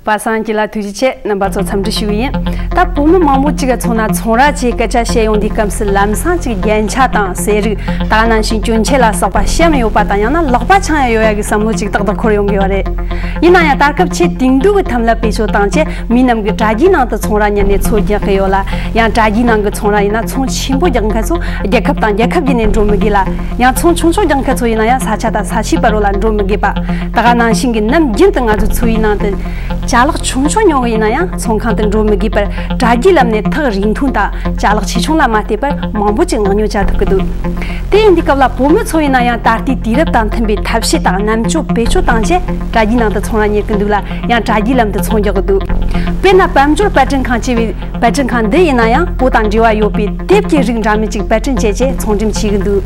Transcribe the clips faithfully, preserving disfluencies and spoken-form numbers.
པ་སངས་སྐྱིད་ལགས་ཐུགས་རྗེ་ཆེ། རྣམ་པ་ཚོ་འཚམས་འདྲི་ཞུ་གི་ཡིན། ད་བུ་མོ་མང་པོ་ཅིག་གིས་མཚོན་ན་ཚོང་ར་ཅེས་སྐད་ཆ་བཤད་ཡོང་དུས་སྐབས་སུ་ལམ་སང་ཅིག་རྒྱན་ཆ་དང་ཟས་རིགས། ད་ག་ནང་བཞིན་གྱོན་ཆས་ལ་སོགས་པ་བཤམས་ཡོད་པ་དང་། ཡང་ན་ལག་པ་འཆང་ཡ་ཡོད་ཡ་གི་བསམ་བློ་ཅིག་ཏག་ཏག་འཁོར་ཡོང་གི་ཡོད་རེད། ཡིན་ན་ཡང་ད་སྐབས་ཆེས་དེང་དུས་ཀྱི་ཐབས་ལམ་བེད་སྤྱོད་བཏང་བྱས་མི་རྣམས་ཀྱིས་དྲ་རྒྱའི་ནང་དུ་ཚོང་ར་གཉེར་ནས་འཚོ་རྒྱག་གི་ཡོད་ལ། ཡང་དྲ་རྒྱའི་ནང་གི་ཚོང་ར་ཡིན་ན་ཚོང་ཆེན་པོ་རྒྱག་མཁན་ཚོ་རྒྱལ་ཁབ་དང་རྒྱལ་ཁབ་བརྒྱུད་ནས་འགྲོ་མི་དགོས་ལ། ཡང་ཚོང་ཆུང་ཆུང་རྒྱག་མཁན་ཚོ་ཡིན་ན་ཡང་ས་ཆ་དང་ས་གཤིས་བར་རོ་ལ་འགྲོ་མི་དགོས་པ། ད་ག་ནང་བཞིན་གྱི་ནམ་རྒྱུན་དུ་ང་ཚོའི་འཚོ་བའི་ནང་དུ་ཅ་ལག་ཆུང་ཆུང་ཉོ་གི་ཡིན་ན་ཡང་ཚོང་ཁང་དུ་འགྲོ་མི་དགོས་པར་དྲ་རྒྱའི་ལམ་ནས་ཐག་རིང་ཐུང་དང་ཅ་ལག་ཆེ་ཆུང་ལ་མ་ལྟོས་པར་མང་པོ་ཅིག་མངགས་ཉོ་བྱ་ཐུབ་ཀྱི་འདུག་དེ་ཡིན་དུས་སྐབས་ལ་བུ་མོ་ཚོ་ཡིན་ན་ཡང་ད་ལྟའི་དུས་རབས་དང་མཐུན་པའི་ཐབས་ཤེས་དང་རྣམ་དཔྱོད་བེད་སྤྱོད་བཏང་བྱས་དྲ་རྒྱའི་ནང་དུ་ཚོང་ར་གཉེར་གྱི་འདུག་ལ། ཡང་དྲ་རྒྱའི་ལམ་དུ་ཚོང་རྒྱག་གི་འདུག་དཔེར་ན་དཔལ་འབྱོར་པར་སྐྲུན་ཁང་ཅེས་པའི་པར་སྐྲུན་ཁང་འདི་ཡིན་ན་ཡང་བོད་དང་འབྲེལ་བ་ཡོད་པའི་དེབ་ཀྱི་རིགས་འདྲ་མིན་ཅིག་པར་སྐྲུན་བྱས་རྗེས་ཚོང་འགྲེམས་བྱེད་ཀྱི་འདུག་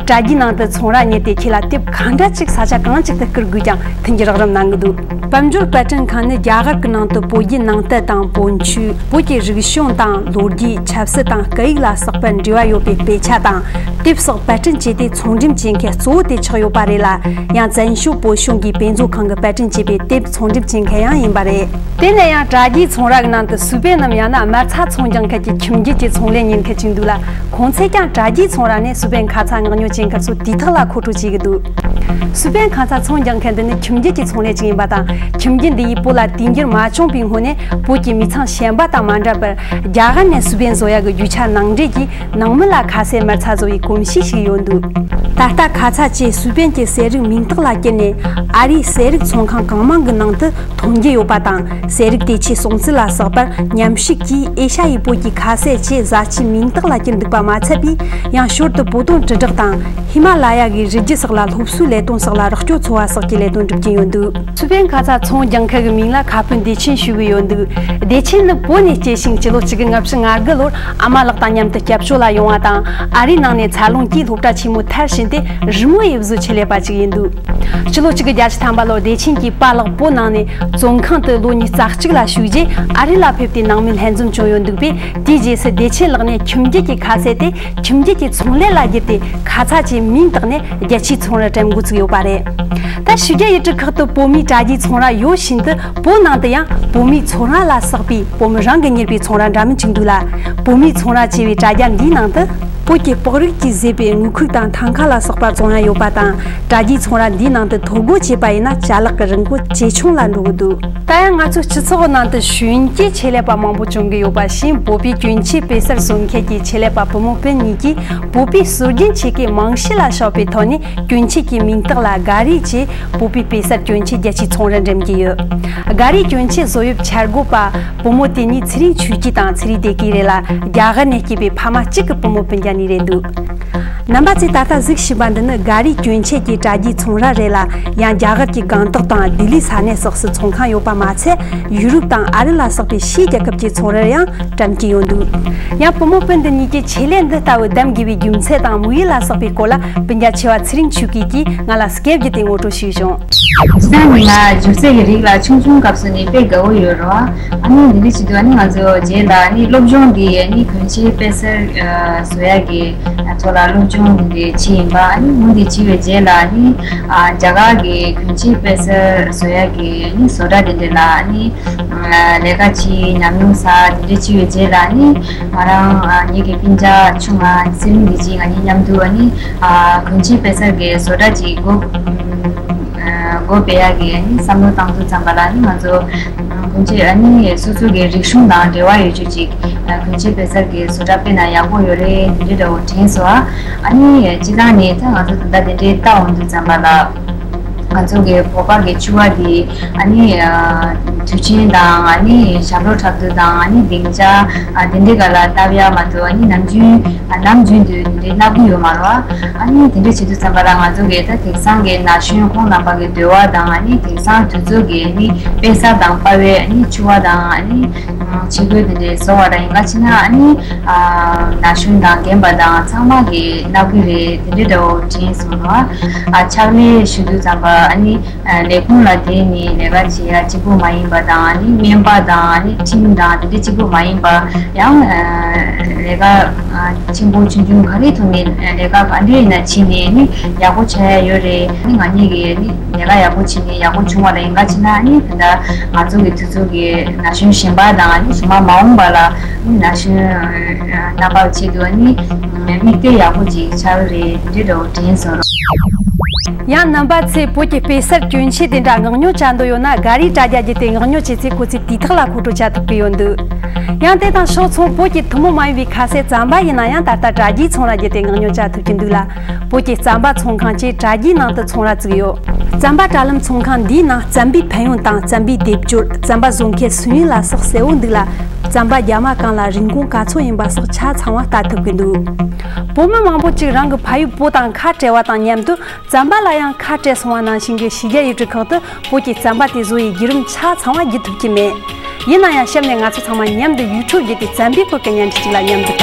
དྲ་རྒྱའི་ནང་དུ་ཚོང་ར་གཉེར་ཏེ་ཁྱེད་ལ་དེབ་གང་འདྲ་ཅིག་ས་ཆ་གང་ཅིག་ཏུ་བསྐུར་དགོས་ཀྱང་མཐུན་གྱི་རོགས་རམ་གནང་གི་འདུག་དཔལ་འབྱོར་པར་སྐྲུན་ཁང་ནི་རྒྱ་གར་གྱི་ནང་དུ་བོད་བརྒྱུད་ནང་བསྟན་དང་བོན་ཆོས། བོད་ཀྱི་རིག་གཞུང་དང་ལོ་རྒྱུས། ཆབ་སྲིད་དང་སྐད་ཡིག་ལ་སོགས་པར་འབྲེལ་བ་ཡོད་པའི་དཔེ་ཆ་དང་དེབ་སོགས་པར་སྐྲུན་བྱས་ཏེ་ཚོང་འགྲེམས་བྱེད་མཁན་གཙོ་བོ་དེ་ཆགས་ཡོད་པ་རེད་ལ། ཡང་བཙན་བྱོལ་བོད་གཞུང་གི་དཔེ་མཛོད་ཁང་གིས་པར་སྐྲུན་བྱས་པའི་དེབ་ཚོང་འགྲེམས་བྱེད་མཁན་ཡང་ཡིན་པ་རེད། དེ་ནས་ཡང་དྲ་རྒྱའི་ཚོང་ར་གི་ནང་དུ་སུའུ་པན་ནམ་ཡང་ན་དམར་ཚྭ་ཚོང་རྒྱག་མཁན་གྱི་ཁྱིམ་རྒྱུད་ཀྱི་ཚོང་ལས་གཉེར་མཁན་ཅིག་འདུག་ལ། ཁོང་ཚོས་ཀྱང་དྲ་རྒྱའི་ཚོང་ར་ནས་སུའུ་པན་ཁ་ཚ་མངགས་ཉོ་བྱེད་མཁན་ཚོ་དུས་ཐོག་ལ་མཁོ་སྤྲོད་བྱེད་ཀྱི་འདུག་སུའུ་པན་ཁ་ཚ་ཚོང་རྒྱག་མཁན་འདི་ནི་ཁྱིམ་རྒྱུད་ཀྱི་ཚོང་ལས་ཅིག་ཡིན་པ་དང་། ཁྱིམ་རྒྱུད་འདི་ཡིས་བོད་ལ་དུས་འགྱུར་མ་བྱུང་པའི་སྔོན་ནས་བོད་ཀྱི་མི་ཚང་གཞན་པ་དང་མ་འདྲ་བར་རྒྱ་གར་ནས་སུའུ་པན་བཟོ་ཡག་གི་རྒྱུ་ཆ་ནང་འདྲེན་གྱིས་ནང་མི་ལ་ཁ་ཟས་དམར་ཚྭ་བཟོ་བའི་གོམས་གཤིས་ཤིག་ཡོད་འདུག་ད་ལྟ་ཁ་ཚ་བཅས་སུའུ་པན་གྱི་ཟས་རིགས་མིང་རྟགས་ལ་བསྐྱུར་ནས་ཨ་རིའི་ཟས་རིགས་ཚོང་ཁང་གང་མང་གི་ནང་དུ་ཐོན་གྱི་ཡོད་པ་དང་། ཟས་རིགས་དེ་ཆེས་སྲོང་བཙན་ལ་སོགས་པར་མཉམ་བཞུགས་ཀྱིས་ཨེ་ཤ་ཡའི་བོད་ཀྱི་ཁ་ཟས་ཆེས་ཟ་ཆས་མིང་རྟགས་ལ་བསྐྱུར་འདུག་པ་མ་ཚད་པའི། ཡང་ཞོར་དུ་བོད་དོན་དྲིལ་བསྒྲགས་དང་། ཧི་མ་ལ་ཡ་གི་རི་རྒྱུད་སོགས་ལ་སློབ་གསོའི་ལས་དོན་སོགས་ལ་རོགས་སྐྱོར་འཚོ་བ་སོགས་ཀྱི་ལས་དོན་སྒྲུབ་ཀྱིན་ཡོད་འདུག་སུའུ་པན་ཁ་ཚ་ཚོང་རྒྱག་མཁན་གྱི་མིང་ལ་ཁ་ཕོན་བདེ་ཆེན་ཞུ་གི་ཡོད་འདུག་བདེ་ཆེན་ནི་བོད་ནས་སྐྱེས་ཤིང་སྤྱི་ལོ་གཅིག་དགུ་ལྔ་བཅུ་ང་དགུ་ལོར་ཨ་མ་ལགས་དང་མཉམ་དུ་སྐྱབས་བཅོལ་ལ་ཡོང་བ་དང་། ཨ་རིའི་ནང་ནས་འཚར་ལོངས་ཀྱིས་སློབ་གྲྭ་ཆེན་མོ་མཐར་ཕྱིན་ཏེ་རི་མོ་ཡི་བཟོ་ཆེད་ལས་པ་ཅིག་ཡིན་འདུག་སྤྱི་ལོ་གཅིག་དགུ་བརྒྱད་ཅུ་ཐམ་པ་ལོར་བདེ་ཆེན་གྱི་པཱ་ལགས་བོད་ནང་ནས་བཙོན་ཁང་དུ་ལོ་ཉི་ཤུ་རྩ་གཅིག་ལ་བཞུགས་རྗེས་ཨ་རི་ལ་ཕེབས་ཏེ་ནང་མི་ལྷན་འཛོམས་བྱུང་ཡོད་འདུག་པས། དེའི་རྗེས་སུ་བདེ་ཆེན་ལགས་ནས་ཁྱིམ་རྒྱུད་ཀྱི་ཁ་ཟས་དེ་ཁྱིམ་རྒྱུད་ཀྱི་ཚོང་ལས་ལ་བསྒྱུར་ཏེ་ཁ་ཚ་ཅེས་མིང་བཏགས་ནས་རྒྱལ་སྤྱིའི་ཚོང་རར་འགྲེམས་འགོ་བཙུགས་ཡོད་པ་རེད། ད་ཕྱི་རྒྱལ་ཡུལ་གྲུ་ཁག་ཏུ་བོད་མིའི་དྲ་རྒྱའི་ཚོང་ར་ཡོད་བཞིན་དུ་བོད་ནང་དུ་ཡང་བོད་མིའི་ཚོང་ར་ལ་སོགས་པའི་བོད་མི་རང་གིས་གཉེར་བའི་ཚོང་ར་འདྲ་མིན་ཅིག་འདུག་ལ། བོད་མིའི་ཚོང་ར་ཅེས་པའི་དྲ་རྒྱ་འདིའི་ནང་དུ། བོད་ཀྱི་སྤགས་རིགས་ཀྱིས་བཟོས་པའི་དངོས་ཁུག་དང་ཐང་ཁ་ལ་སོགས་པ་བཙོང་ཡ་ཡོད་པ་དང་། དྲ་རྒྱའི་ཚོང་ར་འདིའི་ནང་དུ་ཐོ་འགོད་བྱས་པ་ཡིན་ན་ཅ་ལག་གི་རིན་གོང་ཇེ་ཆུང་ལ་འགྲོ་གི་འདུག་ད་ཡང་ང་ཚོའི་སྤྱི་ཚོགས་ནང་དུ་གཞོན་སྐྱེས་ཆེད་ལས་པ་མང་པོ་བྱུང་གི་ཡོད་པ་བཞིན། བོད་པའི་གྱོན་ཆས་དཔེ་གསར་བཟོ་མཁན་གྱི་ཆེད་ལས་པ་བུ་མོ་སྤུན་གཉིས་ཀྱིས་བོད་པའི་སྲོལ་རྒྱུན་ཆས་ཀྱི་རྨང་གཞི་ལ་ཕྱོགས་པའི་ཐོག་ནས་གྱོན་ཆས་ཀྱི་མིང་རྟགས་ལ་སྒ་རི་ཅེས་བོད་པའི་དཔེ་གསར་གྱོན་ཆས་རྒྱལ་སྤྱིའི་ཚོང་རར་འགྲེམས་ཀྱི་ཡོད། སྒ་རིའི་གྱོན་ཆས་བཟོ་དབྱིབས་འཆར་འགོད་པ་བུ་མོ་དེ་གཉིས་ཚེ་རིང་ཆོས་སྐྱིད་དང་ཚེ་རིང་བདེ་སྐྱིད་རེད་ལ། རྒྱ་གར་ནས་སྐྱེས་པའི་ཕ་མ་གཅིག་གི་བུ་མོ་སྤུན་ཀྱག་གཉིས་རེད་འདུག་རྣམ་པ་ཚོས་ད་ལྟ་གཟིགས་བཞིན་པ་འདི་ནི་སྒ་རིའི་གྱོན་ཆས་ཀྱི་དྲ་རྒྱའི་ཚོང་ར་རེད་ལ། ཡང་རྒྱ་གར་གྱི་སྒང་ཏོག་དང་ལྡི་ལི་ས་གནས་སོགས་སུ་ཚོང་ཁང་ཡོད་པ་མ་ཚད། ཡུ་རོབ་དང་ཨ་རི་ལ་སོགས་པའི་ཕྱིའི་རྒྱལ་ཁབ་ཀྱི་ཚོང་རར་ཡང་འགྲེམས་ཀྱི་ཡོད་འདུག་ཡང་བུ་མོ་སྤུན་འདི་གཉིས་ཀྱིས་ཆེད་ལས་འདི་ལྟ་བུ་གདམ་དགོས་པའི་རྒྱུ་མཚན་དང་དམིགས་ཡུལ་ལ་སོགས་པའི་སྐོར་ལ་སྤུན་ཀྱག་ཆེ་བ་ཚེ་རིང་ཆོས་སྐྱིད་ཀྱིས་ང་ལ་སྐད་བརྒྱུད་དེ་ངོ་སྤྲོད་ཞུས་བྱུང་། སྤྱིར་བཏང་ནི་ང་ལྗོན་ཚལ་གྱི་རིགས་ལ་ཆུང་ཆུང་སྐབས་སུ་ནས་དཔེ་དགའ་བོ་ཡོད་རེད་བ། ཨ་ནི་འདི་འདྲ་བྱེད་དུས་ཨ་ནི་ང་ཚོ་རྗེས་ལ་ཨ་ནི་སློབ་སྦྱོང་འདི་ཨ་ནི་གྱོན་ཆས་དཔེ་གསར་བཟོ་ཡག་གི་ཐོག་ལ་སློབ་སྦྱོང་འདི་འདྲ་བྱས་ཡིན་པ། ཨ་ནི་འོ་འདི་བྱས་པའི་རྗེས་ལ་ཨ་ནི་རྒྱ་གར་གྱི་གྱོན་ཆས་དཔེ་གསར་བཟོ་ཡག་གི་ཨ་ནི་བཟོ་གྲྭ་འདི་འདྲ་ལ་ཨ་ནི་ལས་ཀ་བྱས། ཉམས་མྱོང་བསགས། འདི་འདྲ་བྱས་པའི་རྗེས་ལ་ཨ་ནི་ང་རང་ངེད་ཀྱི་སྤུན་ཀྱག་ཆུང་བ་ཚེ་རིང་འདི་གཅིག་ང་གཉིས་མཉམ་དུ་ཨ་ནི་གྱོན་ཆས་དཔེ་གསར་གྱི་བཟོ་གྲྭ་གཅིག་སྒོ་སྒོ་ཕྱེ་ཡག་གི་ཨ་ནི་བསམ་བློ་བཏང་དུས་ཙམ་པ་ལ་ཨ་ནི་ང་ཚོ་གྱོན་ཆས་ཨ་ནི་སོ་སོ་གི་རིག་གཞུང་དང་འབྲེལ་བ་ཡོད་རྒྱུ་ཅིག་གྱོན་ཆས་དཔེ་གསར་གྱི་བཟོ་གྲྭ་སྤེལ་ན་ཡག་པོ་ཡོད་རེད། དེ་འདྲའི་འདྲ་བོ་དྲན་སོང་། ཨ་ནི་སྤྱིར་བཏང་ནས་ད་ང་ཚོ་ད་ལྟ་དེ་འདྲའི་ལྟ་འོང་དུས་ཙམ་པ་ལ་ང་ཚོ་གི་བོད་པ་གི་སྤྱི་བ་དེ་ཨ་ནི་དུས་ཆེན་དང་ཨ་ནི་ཞབས་བྲོ་འཁྲབ་དུས་དང་ཨ་ནི་སྡིངས་ཆ་དེ་འདྲའི་སྒང་ལ་བཏབ་ཡ་མ་གཏོགས་ཨ་ནི་ནམ་རྒྱུན་ནམ་རྒྱུན་དུ་དེ་འདྲའི་ལབ་ཀྱི་ཡོད་མ་རེད་བ། ཨ་ནི་དེ་འདྲ་བྱེད་དུས་ཙམ་པ་ལ་ང་ཚོ་གི་ད་དེང་སང་གི་ན་གཞོན་ཁོང་རྣམ་པ་གི་འདོད་པ་དང་ཨ་ནི་དེང་སང་དུས་ཚོད་ཀྱི་ཨ་ནི་དཔེ་གསར་དང་དཔའ་བོའི་ཨ་ནི་སྤྱི་བ་དང་ཨ་ནི་ཆས་གོས་དེ་འདྲའི་བཟོ་བ་ལ་ཡིན་ག་ཕྱིན་ན་ཨ་ནི་ན་གཞོན་དང་རྒན་པ་དང་ཚང་མ་གི་ལབ་ཀྱི་རེད། དེ་འདྲའི་འདྲ་བོ་དྲན་སོང་རེད་བ། ཕྱག་ལས་ཞུ་དུས་ཙམ་པ་ ཨ་ནི་ལས་ཁུངས་ལ་དེ་ནི་ལས་ཀ་བྱེད་ཡ་གཅིག་པོ་མ་ཡིན་པ་དང་། ཨ་ནི་སྨན་པ་དང་། ཨ་ནི་ཁྲིམས་དང་དེ་འདྲ་གཅིག་པོ་མ་ཡིན་པ། ཡང་ལས་ཀ་ཆེན་པོ་ཆུང་ཆུང་ག་རེ་ཐོག་ནས་ལས་ཀ་ག་འདྲ་ཡིན་ན་བྱས་ནས་ནི་ཡག་པོ་བྱ་ཡ་ཡོད་རེད། ཨ་ནི་ང་གཉིས་ཀྱིས་ནི་ལས་ཀ་ཡག་པོ་བྱས་ནས་ཡག་པོ་བྱུང་བ་ལ་ཡིན་ག་བྱས་ན། ཨ་ནི་ད་ལྟ་ང་ཚོ་གི་དུས་ཚོད་ཀྱི་ན་གཞོན་གཞན་པ་དང་། ཨ་ནི་གཞུག་མ་མ་འོངས་པ་ལ་ཨ་ནི་ན་གཞོན་རྣམ་པ་ཆེད་དུ་ཨ་ནི་དམིགས་གཏད་ཡག་པོ་ཅིག་ཆགས་ཀྱི་རེད། དེ་འདྲ་དྲན་སོང་། ཡང་རྣམ་པ་ཚོས་བོད་ཀྱི་དཔེ་གསར་གྱོན་ཆས་དེ་འདྲ་མངགས་ཉོ་བྱ་འདོད་ཡོད་ན། ག་རེའི་དྲ་རྒྱ་བརྒྱུད་དེ་མངགས་ཉོ་བྱེད་ཚེ་ཁོ་ཚོས་དུས་ཐོག་ལ་མཁོ་སྤྲོད་བྱ་ཐུབ་ཀྱི་ཡོད་འདུག་ཡང་དེ་དང་ཕྱོགས་མཚུངས། བོད་ཀྱི་ཐུན་མོང་མ་ཡིན་པའི་ཁ་ཟས་རྩམ་པ་ཡིན་ན་ཡང་ད་ལྟ་དྲ་རྒྱའི་ཚོང་ར་བརྒྱུད་དེ་མངགས་ཉོ་བྱ་ཐུབ་ཀྱི་འདུག་ལ། བོད་ཀྱི་རྩམ་པ་ཚོང་ཁང་བཅས་དྲ་རྒྱའི་ནང་དུ་ཚོང་ར་བཙུགས་ཡོད། རྩམ་པ་དྲ་ལམ་ཚོང་ཁང་འདིའི་ནང་རྩམ་པའི་ཕན་ཡོན་དང་རྩམ་པའི་སྡེབ་སྦྱོར། རྩམ་པ་བཟོ་མཁན་སུན་ཡུན་ལ་སོགས་གསལ་བོ་འདུག་ལ། རྩམ་པ་རྒྱ་མ་གང་ལ་རིན་གོང་ག་ཚོད་ཡིན་པ་སོགས་ཆ་ཚང་བ་ལྟ་ཐུབ་ཀྱི་འདུག་བོད་མི་མང་པོ་ཅིག་རང་གི་ཕ་ཡུལ་བོད་དང་ཁ་བྲལ་བ་དང་མཉམ་དུ། རྩམ་པ་ལ་ཡང་ཁ་བྲལ་སོང་བ་ནང་བཞིན་གྱི་གཞི་རྒྱ་ཡུལ་གྲུ་ཁག་ཏུ་བོད་ཀྱི་རྩམ་པ་དེ་བཟོ་ཡི་བརྒྱུད་རིམ་ཆ་ཚང་བ་བརྒྱུད་ཐུབ་ཀྱི་མེད། ཡིན་ན་ཡང་གཤམ་ནས་ང་ཚོ་ཚང་མ་མཉམ་དུ་ཡུལ་འཕྲོ་བརྒྱུད་དེ་རྩམ་པའི་སྐོར་གྱི་བརྙན་འཕྲིན་ཅིག་ལ་མཉམ་དུ་ལྟ།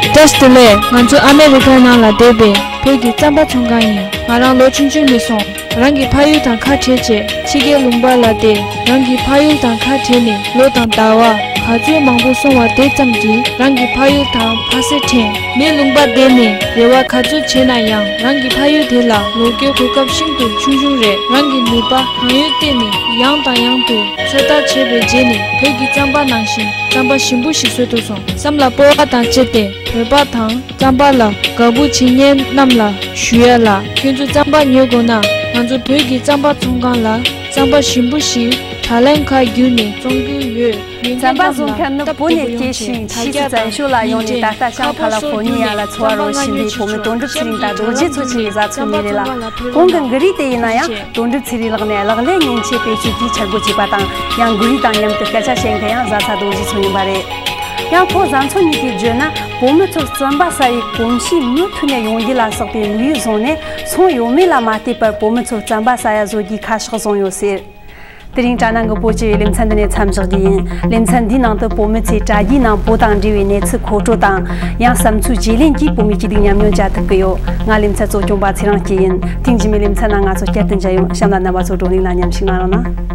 བཀྲ་ཤིས་བདེ་ལེགས། ང་ཚོ་ཨ་མེ་རི་ཁའི་ནང་ལ་བསྡད་པའི་བོད་ཀྱི་རྩམ་པ་ཚོང་ཁང་ཡིན། ང་རང་ལོ་ཆུང་ཆུང་ནས་བཟུང་རང་གི་ཕ་ཡུལ་དང་ཁ་བྲལ་བྱས་ཕྱི་རྒྱལ་ལུང་པ་ལ་བསྡད། རང་གི་ཕ་ཡུལ་དང་ཁ་བྲལ་ནས་ལོ་དང་ཟླ་བ་ག་ཚོད་མང་པོ་སོང་བ་དེ་ཙམ་གྱིས་རང་གི་ཕ་ཡུལ་དང་ཕ་སེ་དྲན། མི་ལུང་པ་བསྡད་ནས་རེ་བ་ག་ཚོད་བྱས་ན་ཡང་རང་གི་ཕ་ཡུལ་དེ་ལ་ལོག་རྒྱུའི་གོ་སྐབས་ཤིན་ཏུ་ཆུང་ཆུང་རེད། རང་གི་ནུས་པ་གང་ཡོད་བཏོན་ནས་ཡང་དང་ཡང་དུ་ཚོད་ལྟ་བྱས་པའི་རྗེས་ནས་བོད་ཀྱི་རྩམ་པ་ནང་བཞིན་རྩམ་པ་ཞིམ་པོ་ཞིག་བཟོ་ཐུབ་སོང་། བསམ་ལ་སྤོབས་པ་དང་བཅས་ཏེ་བོད་པ་དང་རྩམ་པ་ལ་དགའ་པོ་བྱེད་མཁན་རྣམས་ལ་ཞུ་ཡ་ལ། ཁྱོད་ཚོ་རྩམ་པ་ཉོ་དགོས་ན་ང་ཚོ་བོད་ཀྱི་རྩམ་པ་ཚོང་ཁང་ལ་རྩམ་པ་ཞིམ་པོ་ཞིག་དྲ་ལམ་ཁ་བརྒྱུད་ནས་བཙོང་གི་ཡོད། རྩམ་པ་བཟོ་མཁན་ནི་བོད་ནས་སྐྱེས་ཤིང་ཕྱིས་སུ་བཙན་བྱོལ་ལ་ཡོང་ནས་ད་ལྟ་ཤང་ཁ་ལ་ཧྥོ་ནི་ཡ་ལ་འཚོ་བ་རོལ་བཞིན་པའི་བོད་མི་དོན་གྲུབ་ཚེ་རིང་དང་རྡོ་རྗེ་མཚོ་ཆེན་གྱི་བཟའ་ཚོ་གཉིས་རེད་ལ། ཁོང་གི་མགུར་རིས་དེ་ཡིན་ན་ཡང་དོན་གྲུབ་ཚེ་རིང་ལགས་ནས་གློག་ཀླད་མཉེན་ཆས་བེད་སྤྱོད་ཀྱིས་འཆར་སྒོ་བྱས་པ་དང་། ཡང་མགུར་རིས་དང་མཉམ་དུ་སྐད་ཆ་བཤད་མཁན་ཡང་བཟའ་ཚང་རྡོ་རྗེ་མཚོ་ཡིན་པ་རེད། ཡང་ཁོང་བཟའ་ཚོ་གཉིས་ཀྱིས་བརྗོད་ན། བོད་མི་ཚོར་རྩམ་པ་ཟ་ཡི་གོམས་གཤིས་མུ་མཐུད་ནས་ཡོང་རྒྱུ་ལ་སོགས་པའི་དམིགས་ཡུལ་བཟུང་ནས། ཚོང་ཡོད་མེད་ལ་མ་ལྟོས་པར་བོད་མི་ཚོར་རྩམ་པ་ཟ་ཡ་བཟོ་རྒྱུའི་ཁ་ཕྱོགས་བཟུང་ཡོད་ཟེར། དེ་རིང་དྲ་ནང་གི་བོད་སྤྱི་ཡི་ལེ་ཚན་འདི་ནས་མཚམས་བཞག་རྒྱུ་ཡིན། ལེ་ཚན་འདིའི་ནང་དུ་བོད་མི་ཚོས་དྲ་རྒྱའི་ནང་བོད་དང་འབྲེལ་བའི་གནས་ཚུལ་མཁོ་སྤྲོད་དང་། ཡང་བསམ་ཚུལ་བརྗེ་ལེན་གྱིས་བོད་མིའི་སྐྱིད་སྡུག་ཉམས་མྱོང་བྱ་ཐུབ་ཀྱི་ཡོད། ང་ལེ་ཚན་གཙོ་སྐྱོང་པ་ཚེ་རིང་སྐྱིད་ཡིན། ཐེངས་རྗེས་མའི་ལེ་ཚན་ནང་ང་ཚོ་བསྐྱར་དུ་མཇལ་ཡོང་། གཤམ་ལ་རྣམ་པ་ཚོ་བགྲོ་གླེང་ལ་མཉམ་ཞུགས་གནང་རོགས་གནང་།